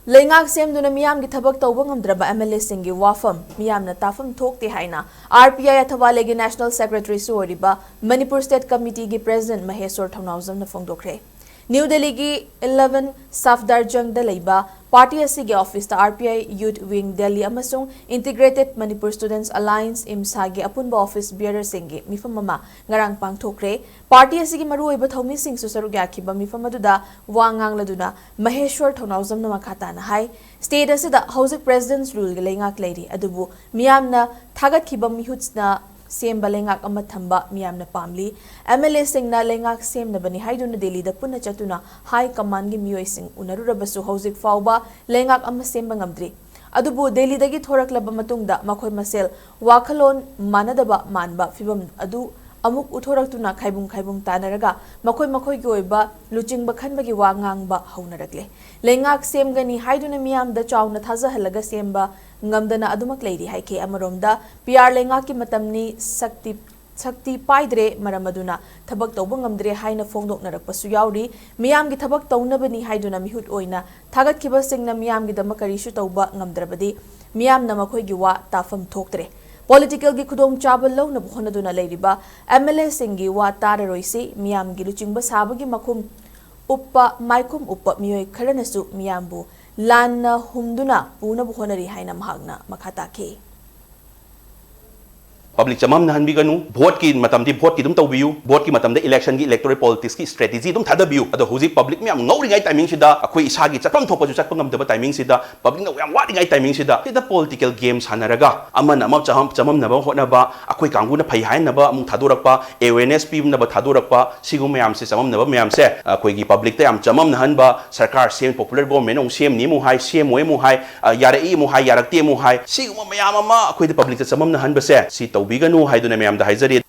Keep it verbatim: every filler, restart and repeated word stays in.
ꯂꯩꯉꯥꯛ ꯁꯦꯝꯗꯨꯅ ꯃꯤꯌꯥꯝꯒꯤ ꯊꯕꯛ ꯇꯧꯕ ꯉꯝꯗ꯭ꯔꯕ MLA ꯁꯤꯡꯒꯤ ꯋꯥꯐꯝ ꯃꯤꯌꯥꯝꯅ ꯇꯥꯐꯝ ꯊꯣꯛꯇꯦ ꯍꯥꯏꯅ RPI ꯑꯊꯋꯥꯂꯦꯒꯤ National Secretary ꯁꯨ ꯑꯣꯏꯔꯤꯕ ꯃꯅꯤꯄꯨꯔ State Committee ꯒꯤ President ꯃꯍꯦꯁ꯭ꯋꯔ ꯊꯧꯅꯥꯎꯖꯝꯅ ꯐꯣꯡꯗꯣꯛꯈ꯭ꯔꯦ꯫ ꯅ꯭ꯌꯨ ꯗꯦꯜꯂꯤꯒꯤ eleven ꯁꯐꯗꯔꯖꯪꯗ ꯂꯩꯕ party ꯑꯁꯤꯒꯤ office ꯇ RPI Youth Wing Delhi ꯑꯃꯁꯨꯡ Integrated Manipur Students Alliance, ꯏꯝꯁꯥꯒꯤ ꯑꯄꯨꯟꯕ office bearer ꯁꯤꯡꯒꯤ ꯃꯤꯐꯝ ꯑꯃ ꯉꯔꯥꯡ ꯄꯥꯡꯊꯣꯛꯈ꯭ꯔꯦ꯫ Party ꯑꯁꯤꯒꯤ ꯃꯔꯨꯑꯣꯏꯕ ꯊꯧꯃꯤꯁꯤꯡꯁꯨ ꯁꯔꯨꯛ ꯌꯥꯈꯤꯕ ꯃꯤꯐꯝ ꯑꯗꯨꯗ ꯋꯥ ꯉꯥꯡꯂꯗꯨꯅ ꯃꯍꯦꯁ꯭ꯋꯔ ꯊꯧꯅꯥꯎꯖꯝꯅ ꯃꯈꯥ ꯇꯥꯅ ꯍꯥꯏ, state ꯑꯁꯤꯗ ꯍꯧꯖꯤꯛ President's Rule ꯒꯤ ꯂꯩꯉꯥꯛ ꯂꯩꯔꯤ, ꯑꯗꯨꯕꯨ ꯃꯤꯌꯥꯝꯅ ꯊꯥꯒꯠꯈꯤꯕ ꯃꯤꯍꯨꯠꯅ ꯁꯦꯝꯕ ꯂꯩꯉꯥꯛ ꯑꯃ ꯊꯝꯕ ꯃꯤꯌꯥꯝꯅ ꯄꯥꯝꯂꯤ꯫ MLA ꯁꯤꯡꯅ ꯂꯩꯉꯥꯛ ꯁꯦꯝꯅꯕꯅꯤ ꯍꯥꯏꯗꯨꯅ ꯗꯦꯜꯂꯤꯗ ꯄꯨꯟꯅ ꯆꯠꯇꯨꯅ high command ꯒꯤ ꯃꯤꯑꯣꯏꯁꯤꯡ ꯎꯅꯔꯨꯔꯕꯁꯨ ꯍꯧꯖꯤꯛ ꯐꯥꯎꯕ ꯂꯩꯉꯥꯛ ꯑꯃ ꯁꯦꯝꯕ ꯉꯝꯗ꯭ꯔꯤ꯫ ꯑꯗꯨꯕꯨ ꯗꯦꯜꯂꯤꯗꯒꯤ ꯊꯣꯔꯛꯂꯕ ꯃꯇꯨꯡꯗ ꯃꯈꯣꯏ ꯃꯁꯦꯜ ꯋꯥꯈꯜꯂꯣꯟ ꯃꯥꯟꯅꯗꯕ ꯃꯥꯟꯕ ꯐꯤꯚꯝ ꯑꯗꯨ ꯑꯃꯨꯛ ꯎꯠꯊꯣꯔꯛꯇꯨꯅ ꯈꯥꯏꯕꯨꯡ ꯈꯥꯏꯕꯨꯡ ꯇꯥꯅꯔꯒ ꯃꯈꯣꯏ ꯃꯈꯣꯏꯒꯤ ꯑꯣꯏꯕ ꯂꯨꯆꯤꯡꯕ ꯈꯟꯕꯒꯤ ꯋꯥ ꯉꯥꯡꯕ ꯍꯧꯅꯔꯛꯂꯦ꯫ ꯂꯩꯉꯥꯛ ꯁꯦꯝꯒꯅꯤ ꯍꯥꯏꯗꯨꯅ ꯃꯤꯌꯥꯝꯗ ꯆꯥꯎꯅ ꯊꯥꯖꯍꯜꯂꯒ ꯁꯦꯝꯕ ꯉꯝꯗꯅ ꯑꯗꯨꯃꯛ ꯂꯩꯔꯤ ꯍꯥꯏꯈꯤ꯫ ꯑꯃꯔꯣꯝꯗ PR ꯂꯩꯉꯥꯛꯀꯤ ꯃꯇꯝꯅꯤ, ꯁꯛꯇꯤ ꯁꯛꯇꯤ ꯄꯥꯏꯗ꯭ꯔꯦ, ꯃꯔꯝ ꯑꯗꯨꯅ ꯊꯕꯛ ꯇꯧꯕ ꯉꯝꯗ꯭ꯔꯦ ꯍꯥꯏꯅ ꯐꯣꯡꯗꯣꯛꯅꯔꯛꯄꯁꯨ ꯌꯥꯎꯔꯤ꯫ ꯃꯤꯌꯥꯝꯒꯤ ꯊꯕꯛ ꯇꯧꯅꯕꯅꯤ ꯍꯥꯏꯗꯨꯅ ꯃꯤꯍꯨꯠ ꯑꯣꯏꯅ ꯊꯥꯒꯠꯈꯤꯕꯁꯤꯡꯅ ꯃꯤꯌꯥꯝꯒꯤꯗꯃꯛ ꯀꯔꯤꯁꯨ ꯇꯧꯕ ꯉꯝꯗ꯭ꯔꯕꯗꯤ ꯃꯤꯌꯥꯝꯅ ꯃꯈꯣꯏꯒꯤ ꯋꯥ ꯇꯥꯐꯝ ꯊꯣꯛꯇ꯭ꯔꯦ꯫ Political ꯒꯤ ꯈꯨꯗꯣꯡꯆꯥꯕ ꯂꯧꯅꯕ ꯍꯣꯠꯅꯗꯨꯅ ꯂꯩꯔꯤꯕ MLA ꯁꯤꯡꯒꯤ ꯋꯥ ꯇꯥꯔꯔꯣꯏꯁꯤ꯫ ꯃꯤꯌꯥꯝꯒꯤ ꯂꯨꯆꯤꯡꯕ ꯁꯥꯕꯒꯤ ꯃꯈꯨꯝ ꯎꯞꯄ, ꯃꯥꯏꯈꯨꯝ ꯎꯞꯄ ꯃꯤꯑꯣꯏ ꯈꯔꯅꯁꯨ ꯃꯤꯌꯥꯝꯕꯨ ꯂꯥꯟꯅ ꯍꯨꯝꯗꯨꯅ ꯄꯨꯅꯕ ꯍꯣꯠꯅꯔꯤ ꯍꯥꯏꯅ ꯃꯍꯥꯛꯅ ꯃꯈꯥ ꯇꯥꯈꯤ꯫ Public ꯆꯃꯝꯅꯍꯟꯕꯤꯒꯅꯨ꯫ Vote ꯀꯤ ꯃꯇꯝꯗꯤ vote ꯀꯤ ꯑꯗꯨꯝ ꯇꯧꯕꯤꯌꯨ꯫ Vote ꯀꯤ ꯃꯇꯝꯗ election ꯒꯤ electoral politics ꯀꯤ strategy ꯑꯗꯨꯝ ꯊꯥꯗꯕꯤꯌꯨ꯫ ꯑꯗꯣ ꯍꯧꯖꯤꯛ public ꯃꯌꯥꯝ ꯉꯧꯔꯤꯉꯩ timing ꯁꯤꯗ, ꯑꯩꯈꯣꯏ ꯏꯁꯥꯒꯤ ꯆꯠꯐꯝ ꯊꯣꯛꯄꯁꯨ ꯆꯠꯄ ꯉꯝꯗꯕ timing ꯁꯤꯗ, public ꯅ ꯌꯥꯝ ꯋꯥꯔꯤꯉꯩ timing ꯁꯤꯗ, ꯁꯤꯗ political game ꯁꯥꯟꯅꯔꯒ ꯑꯃꯅ ꯑꯃ ꯆꯃꯝ-, ꯆꯃꯝꯅꯕ ꯍꯣꯠꯅꯕ, ꯑꯩꯈꯣꯏ ꯀꯥꯡꯕꯨꯅ ꯐꯩ ꯍꯥꯏꯅꯕ ꯑꯃꯨꯛ ꯊꯥꯗꯣꯔꯛꯄ, awareness ꯄꯤꯅꯕ ꯊꯥꯗꯣꯔꯛꯄ, ꯁꯤꯒꯨꯝꯕ ꯃꯌꯥꯝꯁꯦ, ꯆꯃꯝꯅꯕ ꯃꯌꯥꯝꯁꯦ, ꯑꯩꯈꯣꯏꯒꯤ public ꯇ ꯌꯥꯝ ꯆꯃꯝꯅꯍꯟꯕ, ꯁꯔꯀꯥꯔ ꯁꯦꯝ, popular government ꯑꯃꯨꯛ ꯁꯦꯝꯅꯤ ꯑꯃꯨꯛ ꯍꯥꯏ, ꯁꯦꯝꯃꯣꯏ ꯑꯃꯨꯛ ꯍꯥꯏ, ꯑ, ꯌꯥꯔꯛꯏ ꯑꯃꯨꯛ ꯍꯥꯏ, ꯌꯥꯔꯛꯇꯦ ꯑꯃꯨꯛ ꯍꯥꯏ, ꯁꯤꯒꯨꯝꯕ ꯃꯌꯥꯝ ꯑꯃ ꯑꯩꯈꯣꯏꯗ public ꯇ ꯆꯃꯝꯅꯍꯟꯕꯁꯦ, ꯁꯤ ꯇꯧꯕꯤꯒꯅꯨ ꯍꯥꯏꯗꯨꯅ ꯃꯌꯥꯝꯗ ꯍꯥꯏꯖꯔꯤ꯫